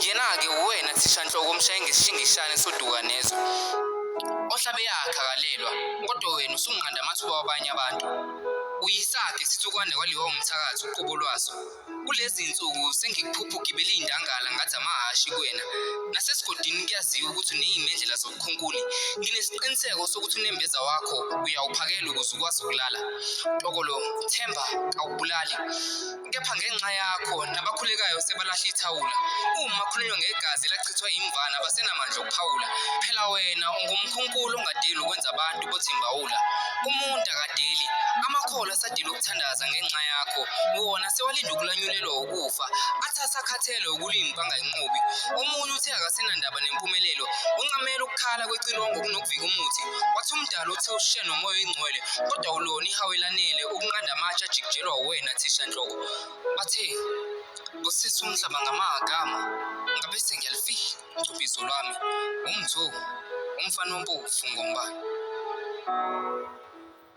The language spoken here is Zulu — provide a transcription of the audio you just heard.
Yena-ke uwena thishanhloko omshaye ngesishingishane soduka nezwe. Ohlabe yakhe akalelwa, kodwa wena usunqanda amathuba wabanye abantu. Uyisakhe sithi ukwanda kwaliwa umthakathi uqobo lwaso. Kulezi zinsuku sengikuphupha ugibele iy'ndangala ngathi amahhashi kuwena. Nasesigodini kuyaziwa ukuthi uney'mendlela zobukhunkuli. Nginesiqiniseko sokuthi unembeza wakho uyawuphakela ukuze ukwazi ukulala. Tokolo, themba kawubulali. Kepha ngenxa yakho nabakhulekayo sebalahla ithawula. Uma khulunywa ngegazi elachithwa imvana abasenamandla okuphawula. Phela wena ungumkhunkulu ongadeli ukwenza abantu bothi imbawula. Umuntu akadeli, amakholwa asadela ukuthandaza ngenxa yakho. Wona sewalinda ukulanyulelwa ukufa, athi asakhathele ukulimpa angayinqobi. Omunye uthe akasenandaba nempumelelo, uncamela ukukhala kwecilongo kunokuvika umuthi. Wathi umdala uthe ushe nomoya oyingcwele, kodwa ulona ihawu elanele ukunqanda amatshe ajikijelwa uwena thishanhloko. Bathe busisa umhlaba ngamagama, ngabe sengiyalifihla ubizo lwami, umthu, umfana ompofu ngombani.